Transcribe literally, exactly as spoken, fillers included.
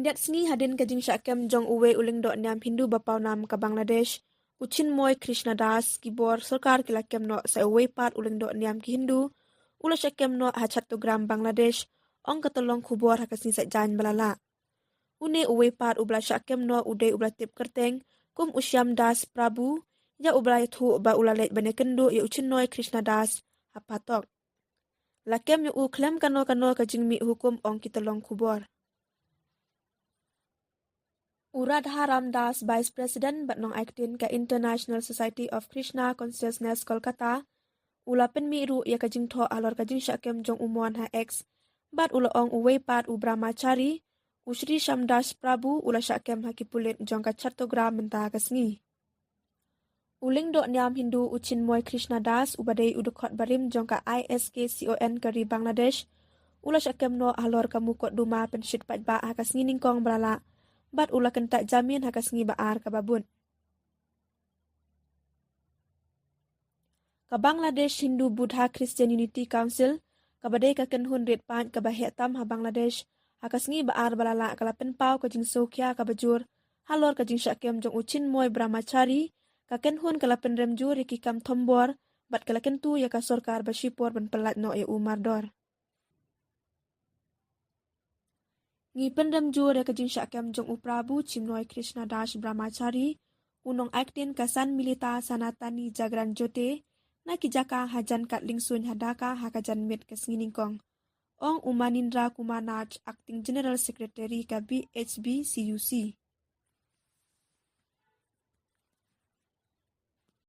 Khyndiat sngi hadien ka jingshah kem jong uwei u lyngdoh niam Hindu ba pawnam ka Bangladesh, u Chinmoy Krishna Das, ki bor sorkar ki la kem noh sa uwei pat u lyngdoh niam ki Hindu u la shah kem noh ha Chattogram, Bangladesh, ong ka tyllong khubor ha ka sngi Saitjaiñ ba la lah. Une uwei pat uba la shah kem noh u dei uba la tip kyrteng kum u Shyam Das Prabhu, ïa uba la ïathuh ba u la leit ban ïakynduh ïa u Chinmoy Krishna Das ha Phatok. La kem ïa u khlem kano kano ka jingmih hukum, ong ki tyllong khubor. U Radha Ram Das, Vice President bad nongaiktien ka International Society of Krishna Consciousness, Kolkata, u la pynmih ruh ïa ka jingthoh halor ka jingshah kem jong u mon ha X, bad u la ong uwei pat u Brahmachari, u Shri Shyam Das Prabhu, u la shah kem ha ki pulit jong ka Chattogram mynta ka sngi. U lyngdoh niam Hindu u Chinmoy Krishna Das, uba dei u dkhot barim jong ka I S K C O N ka ri Bangladesh, u la shah kem noh halor ka mukotduma pynshit paidbah ha ka sngi nyngkong ba la lah, bad u la kyntait jamin ha ka sngi ba ar kaba bud. Ka Bangladesh Hindu Buddha Christian Unity Council, kaba dei ka kynhun rit paid kaba heh tam ha Bangladesh, ha ka sngi ba ar ba la lah ka la pynpaw ka jingsngewkhia kaba jur halor ka jingshah kem jong u Chinmoy Brahmachari, ka kynhun ka la pynrem jur ïa ki kam thombor, bad ka la kyntu ïa ka sorkar ba shipor ban pyllait noh ïa u mardor. Ngi pynrem jur ïa ka jingshah kem jong u Prabhu Chinmoy Krishna Das Brahmachari, u nongaiktien ka Sanmilita Sanatani Jagran Jyoti, na ki jaka hajan kat lyngsuiñ ha Dhaka ha ka janmiet ka sngi nyngkong, ong u Manindra Kumar Nath, Acting General Secretary ka B H B C U C.